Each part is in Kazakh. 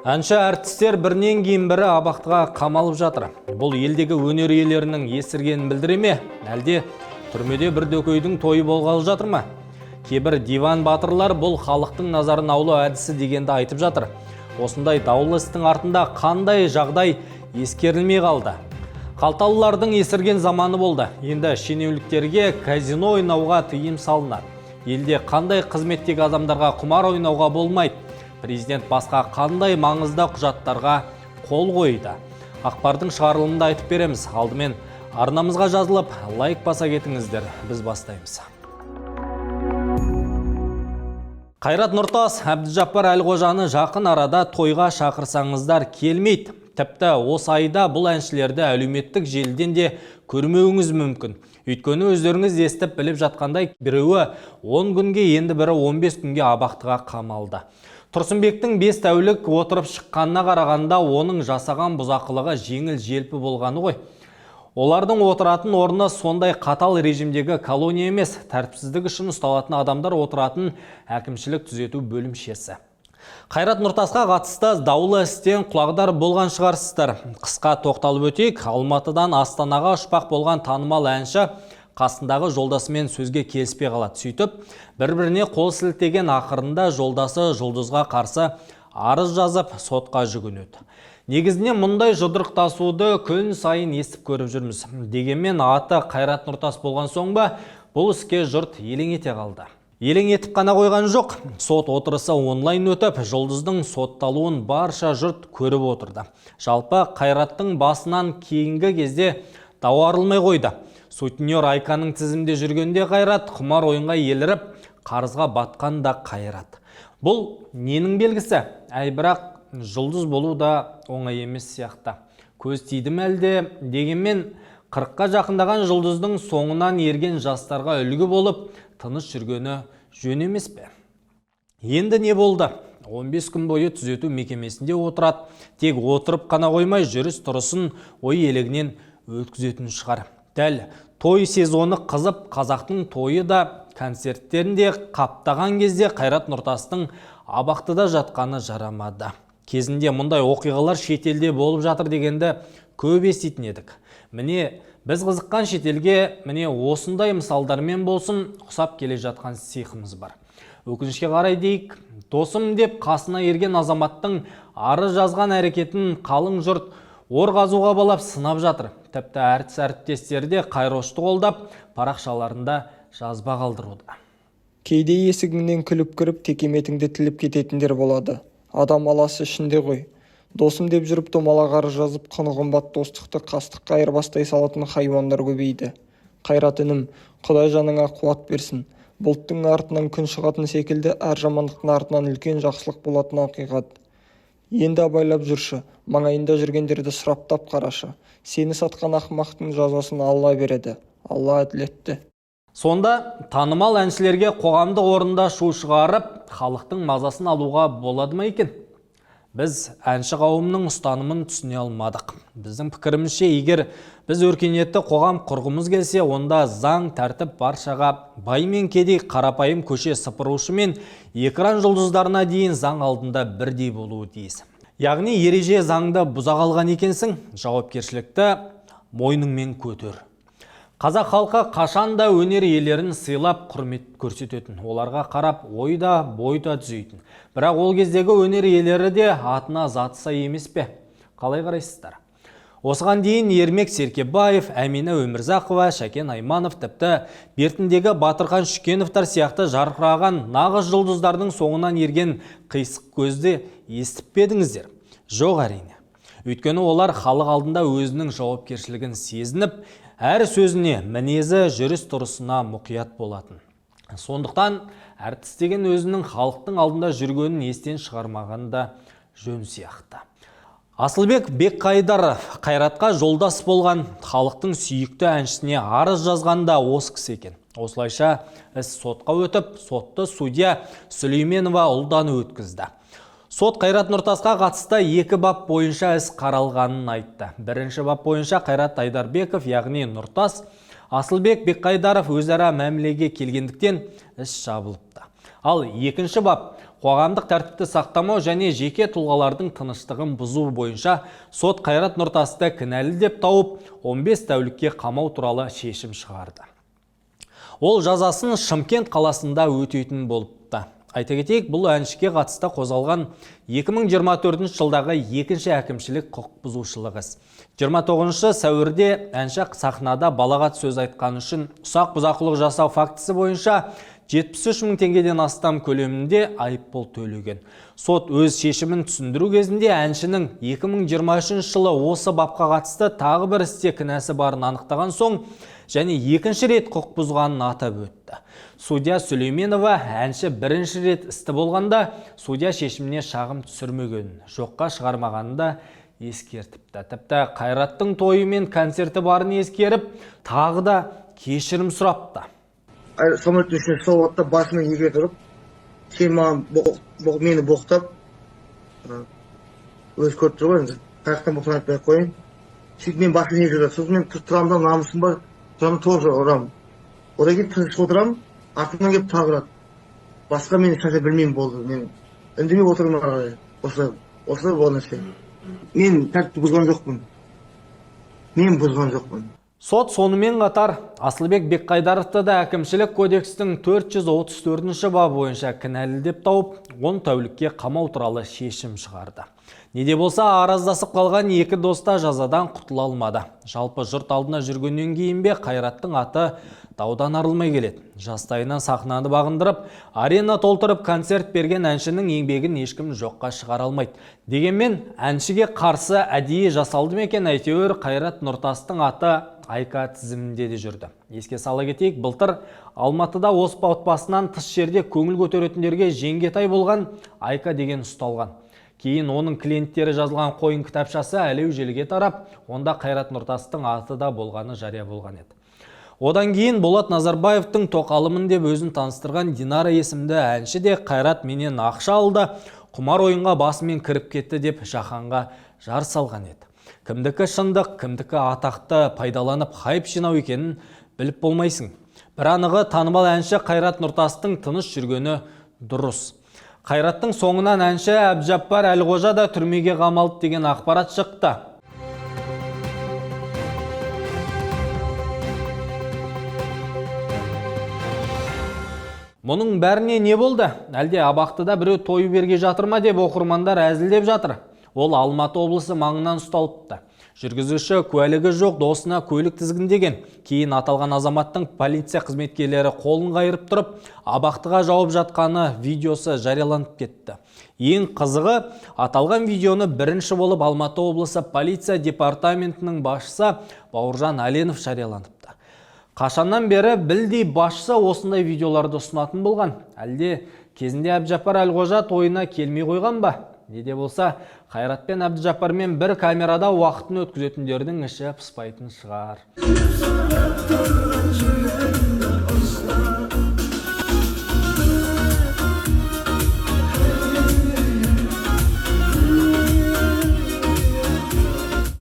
Әнші әртістер бірінен кейін бірі абақтыға қамалып жатыр. Бұл елдегі өнер иелерінің есіргенін білдіре ме? Әлде түрмеде бір дөкейдің тойы болғалы жатыр ма? Кейбір диван батырлар бұл халықтың назарын аулау әдісі дегенді айтып жатыр. Осындай даулы істің артында қандай жағдай ескерілмей қалды? Қалталылардың есірген заманы болды. Енді шенеуніктерге казино ойнауға тыйым салынады. Елде қандай қызметтегі адамдарға құмар ойнауға болмайды? Президент басқа қандай маңызды құжаттарға қол қойды? Ақпардың шығарылымында айтып береміз. Алдымен арнамызға жазылып, лайк баса кетіңіздер. Біз бастаймыз. Қайрат Нұртас Әбдіжаппар Әлқожаны жақын арада тойға шақырсаңыздар келмейді. Тіпті осы айда бұл әншілерді әлеуметтік желіден де көрмеуіңіз мүмкін. Өйткені өздеріңіз естіп біліп жатқандай, біреуі 10 күнге, енді бірі 15 күнге абақтыға қамалды. Тұрсынбектің 5 тәулік отырып шыққанына қарағанда оның жасаған бұзақылығы жеңіл желпі болғаны ғой. Олардың отыратын орны сондай қатал режимдегі колония емес, тәртіпсіздік үшін ұсталатын адамдар отыратын әкімшілік түзету бөлімшесі. Қайрат Нұртасқа қатысты даулы істен құлағдар болған шығарсыздар. Қысқа тоқталып өтейік, Алматыдан Астанаға ұшпақ болған танымал әнші қасындағы жолдасымен сөзге келіспей қалады. Сөйтіп, бір-біріне қол сілтеген ақырында жолдасы Жұлдызға қарсы арыз жазып, сотқа жүгінеді. Негізінен мұндай жұдырықтасуды күн сайын естіп көріп жүрміз. Дегенмен аты Қайрат Нұртас болған соң ба, бұл іске жұрт елең ете қалды. Елең етіп қана қойған жоқ. Сот отырысы онлайн өтіп, Жұлдыздың сотталуын барша жұрт көріп отырды. Жалпы Қайраттың басынан кейінгі кезде дау арылмай қойды. Сутенер Айканың тізімде жүргенде Қайрат, құмар ойынға еліріп, қарызға батқан да Қайрат. Бұл ненің белгісі? Әй, бірақ жұлдыз болу да оңай емес сияқты. Көз тиді ме әлде? Дегенмен 40-қа жақындаған жұлдыздың соңынан ерген жастарға үлгі болып, тыныш жүргені жөн емес пе? Енді не болды? 15 күн бойы түзету мекемесінде отырады. Тек отырып қана қоймай, жүріс тұрысын ой елегінен өткізетін шығар. Дәл той сезоны қызып, қазақтың тойы да концерттерінде қаптаған кезде Қайрат Нұртастың абақтыда жатқаны жарамады. Кезінде мұндай оқиғалар шетелде болып жатыр дегенді көп еститін едік. Міне, біз қызыққан шетелге міне осындай мысалдармен болсын ұқсап келе жатқан сиқымыз бар. Өкінішке қарай дейік, досым деп қасына ерген азаматтың арыз жазған әрекетін қалың жұрт ор қазуға балап сынап жатыр. Тіпті әртіс әріптестері де Қайрошты қолдап, парақшаларында жазба қалдыруда. Кейде есігіңнен күліп кіріп, текеметіңді тіліп кететіндер болады. Адам аласы ішінде ғой. Досым деп жүріп домалақ арыз жазып, құны қымбат достықты қастыққа айырбастай салатын хайуандар көбейді. Қайрат інім, Құдай жаныңа қуат берсін. Бұлттың артынан күн шығатын секілді әр жамандықтың артынан үлкен жақсылық болатын ақиқат. Енді абайлап жүрші, маңайында жүргендерді сұраптап қарашы. Сені сатқан ақымақтың жазасын Алла береді. Алла әділетті. Сонда танымал әншілерге қоғамдық орында шу шығарып, халықтың мазасын алуға болады ма екен? Біз әнші қауымның ұстанымын түсіне алмадық. Біздің пікірімізше, егер біз өркениетті қоғам құрғымыз келсе, онда заң, тәртіп баршаға, бай мен кедей, қарапайым көше сыпырушы мен экран жұлдыздарына дейін заң алдында бірдей болуы тиіс. Яғни ереже заңды бұза қалған екенсің, жауапкершілікті мойныңмен көтер. Қазақ халқы қашан да өнер иелерін сыйлап құрмет көрсететін, оларға қарап ой да бой да түзейтін. Бірақ ол кездегі өнер иелері де атына заты сай емес пе? Қалай қарайсыздар? Осыған дейін Ермек Серкебаев, Әмина Өмірзақова, Шәкен Айманов, тіпті бертіндегі Батырхан Шүкеновтар сияқты жарқыраған нағыз жұлдыздардың соңынан ерген қисық көзді естіп пе едіңіздер? Жоқ, әрине. Өйткені олар халық алдында өзінің жауапкершілігін сезініп, әр сөзіне, мінезі, жүріс тұрысына мұқият болатын. Сондықтан әртіс деген өзінің халықтың алдында жүргенін естен шығармаған да жөн сияқты. Асылбек Бекқайдаров Қайратқа жолдас болған халықтың сүйікті әншісіне арыз жазған да осы кісі екен. Осылайша іс сотқа өтіп, сотты судья Сүлейменова Ұлданы өткізді. Сот Қайрат Нұртасқа қатысты екі бап бойынша іс қаралғанын айтты. Бірінші бап бойынша Қайрат Айдарбеков, яғни Нұртас, Асылбек Бекқайдаров өзара мәмілеге келгендіктен іс жабылыпты. Ал екінші бап Қоғамдық тәртіпті сақтамау және жеке тұлғалардың тыныштығын бұзу бойынша сот Қайрат Нұртасты кінәлі деп тауып, 15 тәулікке қамау туралы шешім шығарды. Ол жазасын Шымкент қаласында өтейтін болыпты. Айта кетейік, бұл әншіге қатысты қозғалған 2024 жылдағы екінші әкімшілік құқық бұзушылық іс. 29 сәуірде әнші сахнада балағат сөз айтқаны үшін ұсақ бұзақылық жасау фактісі бойынша 73 мың теңгеден астам көлемінде айыппұл төлеген. Сот өз шешімін түсіндіру кезінде әншінің 2023 жылы осы бапқа қатысты тағы бір істе кінәсі барын анықтаған соң және екінші рет құқық бұзғанын атап өтті. Судья Сүлейменова әнші бірінші рет істі болғанда судья шешіміне шағым түсірмегенін, жоққа шығармағанын да ескертіпті. Тіпті Қайраттың тойы мен концерті барын ескеріп, тағы да кешірім сұрапты. Самолеттің ішіне соғып да басымен екі рет ұрып, сен маған мені боқтап, өзі көріп тұр ғой енді, қай жақтан боқтағанын айтпай ақ қояйын. Сөйтіп мен басымен екі рет ұрады. Сосын мен тұрамын да, намысым бар, тұрамын, тоже ұрамын. Одан кейін тыныш отырамын, артымнан келіп тағы ұрады. Басқа мен ешнәрсе білмеймін, болды. Мен үндемей отырмын ары қарай. Осылай болған нәрсе. Мен тәртіпті бұзған жоқпын. Мен бұзған жоқпын. Сот сонымен қатар Асылбек Бекқайдаровты да әкімшілік кодекстің 434 бабы бойынша кінәлі деп тауып, 10 тәулікке қамау туралы шешім шығарды. Не де болса, араздасып қалған екі доста жазадан құтыла алмады. Жалпы жұрт алдына жүргеннен кейін бе Қайраттың аты даудан арылмай келеді. Жастайынан сахнаны бағындырып, арена толтырып концерт берген әншінің еңбегін ешкім жоққа шығара алмайды. Дегенмен әншіге қарсы әдейі жасалды ма екен, әйтеуір Қайрат Нұртастың аты Айка тізімінде де жүрді. Еске сала кетейік, былтыр Алматыда оспа отбасынан тыс жерде көңіл көтеретіндерге жеңгетай болған Айка деген ұсталған. Кейін оның клиенттері жазылған қойын кітапшасы әлеу желіге тарап, онда Қайрат Нұртастың аты да болғаны жария болған еді. Одан кейін Болат Назарбаевтың тоқалымын деп өзін таныстырған Динара есімді әнші де Қайрат менен ақша алды, құмар ойынға басымен кіріп кетті деп жаһанға жар салған еді. Кімдікі шындық, кімдікі атақты пайдаланып хайп жинау екенін біліп болмайсың. Бір анығы, танымал әнші Қайрат Нұртастың тыныш жүргені дұрыс. Қайраттың соңынан әнші Әбдіжаппар Әлқожа да түрмеге қамалды деген ақпарат шықты. Мұның бәріне не болды? Әлде абақтыда біреу тойы берге жатыр ма деп оқырмандар әзілдеп жатыр. Ол Алматы облысы маңынан ұсталыпты. Жүргізуші куәлігі жоқ досына көлік тізгіндеген. Кейін аталған азаматтың полиция қызметкерлері қолын қайырып тұрып, абақтыға жауып жатқаны видеосы жарияланып кетті. Ең қызығы, аталған видеоны бірінші болып Алматы облысы полиция департаментінің басшысы Бауыржан Әленов жарияланыпты. Қашаннан бері білдей басшысы осындай видеоларды ұсынатын болған? Әлде кезінде Әбдіжаппар Әлқожа тойына келмей қойған ба? Не де болса, Қайрат пен Әбдіжаппармен бір камерада уақытын өткізетіндердің іші пыспайтын шығар.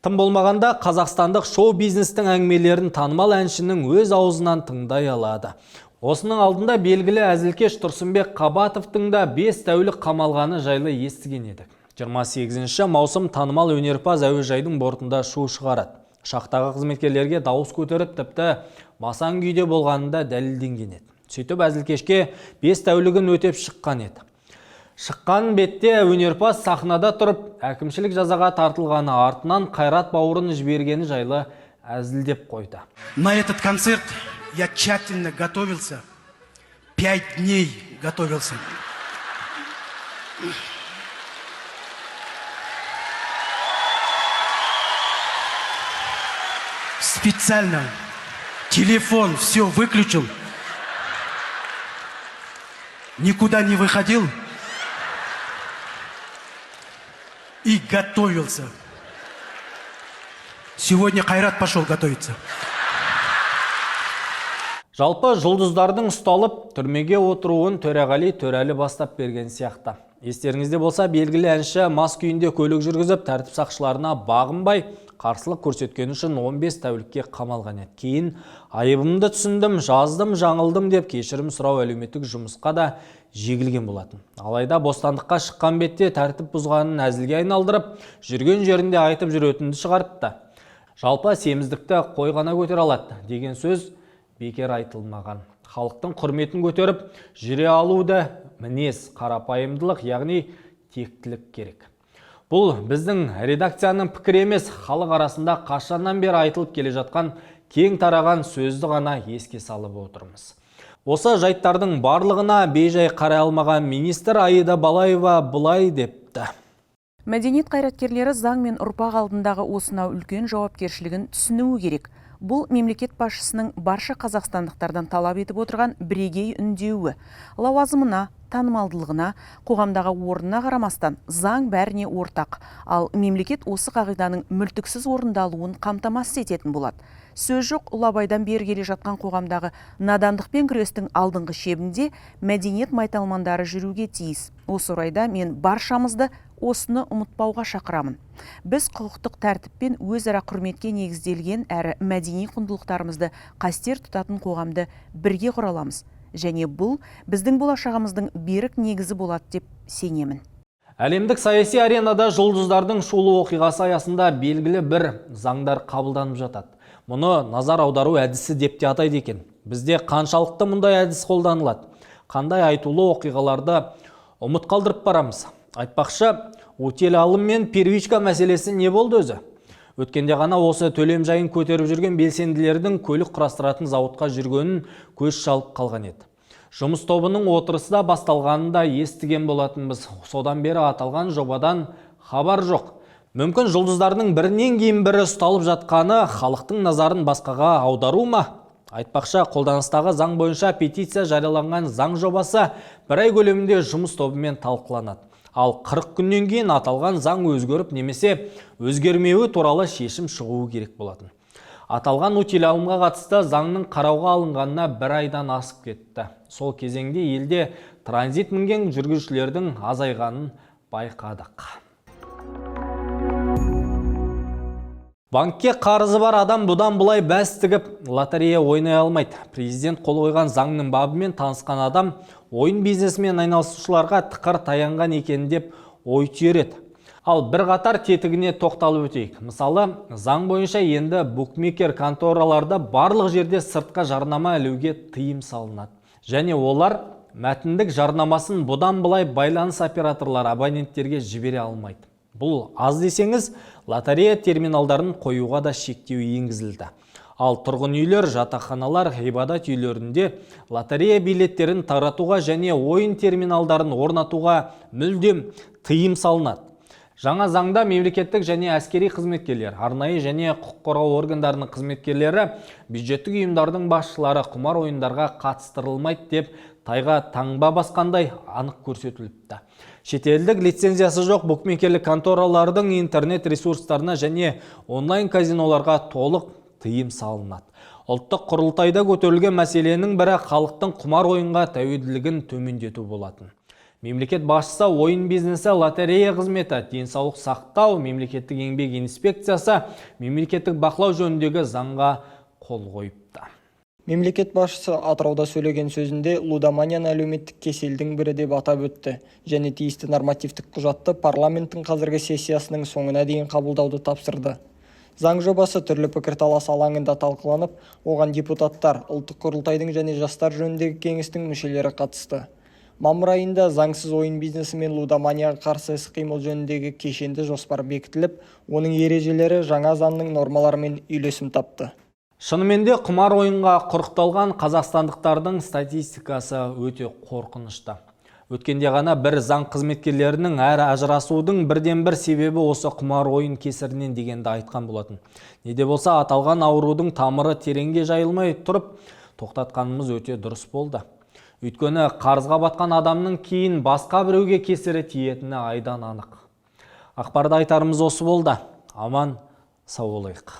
Тым болмағанда қазақстандық шоу-бизнестің әңгімелерін танымал әншінің өз аузынан тыңдай алады. Осының алдында белгілі әзілкеш Тұрсынбек Қабатовтың да 5 тәулік қамалғаны жайлы естіген едік. 28 маусым танымал өнерпаз әуежайдың бортында шу шығарады. Ұшақтағы қызметкерлерге дауыс көтеріп, тіпті масаң күйде болғанында дәлелденген еді. Сөйтіп әзілкешке 5 тәулігін өтеп шыққан еді. Шыққан бетте өнерпаз сахнада тұрып, әкімшілік жазаға тартылғаны, артынан Қайрат бауырын жібергені жайлы әзілдеп қойды. На этот концерт я тщательно готовился. 5 дней готовился. Специально телефон все выключил. Никуда не выходил. И готовился. Сегодня Кайрат пошел готовиться. Жалпы жұлдыздардың ұсталып, түрмеге отыруын Төреғали Төрәлі бастап берген сияқты. Естеріңізде болса, белгілі әнші мас күйінде көлік жүргізіп, тәртіп сақшыларына бағынбай, қарсылық көрсеткені үшін 15 тәулікке қамалған еді. Кейін айыбымды түсіндім, жаздым, жаңылдым деп кешірім сұрау әлеуметтік жұмысқа да жегілген болатын. Алайда бостандыққа шыққан бетте тәртіп бұзғанын әзілге айналдырып, жүрген жерінде айтып жүретінді шығарыпты. Жалпы, семіздікті қой ғана көтере алады деген сөз бекер айтылмаған. Халықтың құрметін көтеріп жүре алу да мінез, қарапайымдылық, яғни тектілік керек. Бұл біздің редакцияның пікірі емес, халық арасында қашаннан бері айтылып келе жатқан кең тараған сөзді ғана еске салып отырмыз. Осы жайттардың барлығына бейжай қарай алмаған министр Аида Балаева былай депті. Мәдениет қайраткерлері заң мен ұрпақ алдындағы осынау үлкен жауапкершілігін түсінуі керек. Бұл мемлекет басшысының барша қазақстандықтардан талап етіп отырған бірегей үндеуі. Лауазымына, танымалдылығына, қоғамдағы орнына қарамастан, заң бәріне ортақ. Ал мемлекет осы қағиданың мүлтіксіз орындалуын қамтамасыз ететін болады. Сөз жоқ, ұлы Абайдан бері келе жатқан қоғамдағы надандықпен күрестің алдыңғы шебінде мәдениет майталмандары жүруге тиіс. Осы орайда мен баршамызды осыны ұмытпауға шақырамын. Біз құқықтық тәртіп пен өзара құрметке негізделген әрі мәдени құндылықтарымызды қастер тұтатын қоғамды бірге құра аламыз. Және бұл біздің болашағымыздың берік негізі болады деп сенемін. Әлемдік саяси аренада жұлдыздардың шулы оқиғасы аясында белгілі бір заңдар қабылданып жатады. Мұны назар аудару әдісі деп те атайды екен. Бізде қаншалықты мұндай әдіс қолданылады? Қандай айтулы оқиғаларды ұмыт қалдырып барамыз? Айтпақшы, утиль алым мен первичка мәселесі не болды өзі? Өткенде ғана осы төлем жайын көтеріп жүрген белсенділердің көлік құрастыратын зауытқа жүргенін көз шалып қалған еді. Жұмыс тобының отырысы да басталғанын да естіген болатынбыз. Содан бері аталған жобадан хабар жоқ. Мүмкін, жұлдыздардың бірінен кейін бірі ұсталып жатқаны халықтың назарын басқаға аудару ма? Айтпақшы, қолданыстағы заң бойынша петиция жарияланған заң жобасы бір ай көлемінде жұмыс тобымен талқыланады. Ал 40 күннен кейін аталған заң өзгеріп немесе өзгермеуі туралы шешім шығуы керек болатын. Аталған утиль алымға қатысты заңның қарауға алынғанына бір айдан асып кетті. Сол кезеңде елде транзит мінген жүргізушілердің азайғанын байқадық. Банкке қарызы бар адам бұдан былай бәс тігіп лотерея ойнай алмайды. Президент қол қойған заңның бабымен танысқан адам ойын бизнесімен айналысушыларға тықыр таянған екен деп ой түйер еді. Ал бірқатар тетігіне тоқталып өтейік. Мысалы, заң бойынша енді букмекер контораларда барлық жерде сыртқа жарнама ілуге тыйым салынады. Және олар мәтіндік жарнамасын бұдан былай байланыс операторлары абоненттерге жібере алмайды. Бұл аз десеңіз, лотерея терминалдарын қоюға да шектеу енгізілді. Ал тұрғын үйлер, жатақханалар, ғибадат үйлерінде лотерея билеттерін таратуға және ойын терминалдарын орнатуға мүлдем тыйым салынады. Жаңа заңда мемлекеттік және әскери қызметкерлер, арнайы және құқық қорғау органдарының қызметкерлері, бюджеттік ұйымдардың басшылары құмар ойындарға қатыстырылмайды деп тайға таңба басқандай анық көрсетіліпті. Шетелдік лицензиясы жоқ букмекерлік конторалардың интернет ресурстарына және онлайн казиноларға толық тыйым салынады. Ұлттық құрылтайда көтерілген мәселенің бірі халықтың құмар ойынға тәуелділігін төмендету болатын. Мемлекет басшысы ойын бизнесі, лотерея қызметі, денсаулық сақтау, мемлекеттік еңбек инспекциясы, мемлекеттік бақылау жөніндегі заңға қол қойыпты. Мемлекет басшысы Атырауда сөйлеген сөзінде лудоманияны әлеуметтік кеселдің бірі деп атап өтті және тиісті нормативтік құжатты парламенттің қазіргі сессиясының соңына дейін қабылдауды тапсырды. Заң жобасы түрлі пікірталас алаңында талқыланып, оған депутаттар, ұлттық құрылтайдың және жастар жөніндегі кеңестің мүшелері қатысты. Мамыр айында заңсыз ойын бизнесі мен лудоманияға қарсы іс-қимыл жөніндегі кешенді жоспар бекітіліп, оның ережелері жаңа заңның нормаларымен үйлесім тапты. Шынымен де, құмар ойынға құрықталған қазақстандықтардың статистикасы өте қорқынышты. Өткенде ғана бір заң қызметкерлерінің әр ажырасудың бірден бір себебі осы құмар ойын кесірінен дегенді айтқан болатын. Не де болса, аталған аурудың тамыры тереңге жайылмай тұрып тоқтатқанымыз өте дұрыс болды. Өйткені қарызға батқан адамның кейін басқа біреуге кесірі тиетіні айдан анық. Ақпарда айтарымыз осы болды. Аман сау болайық.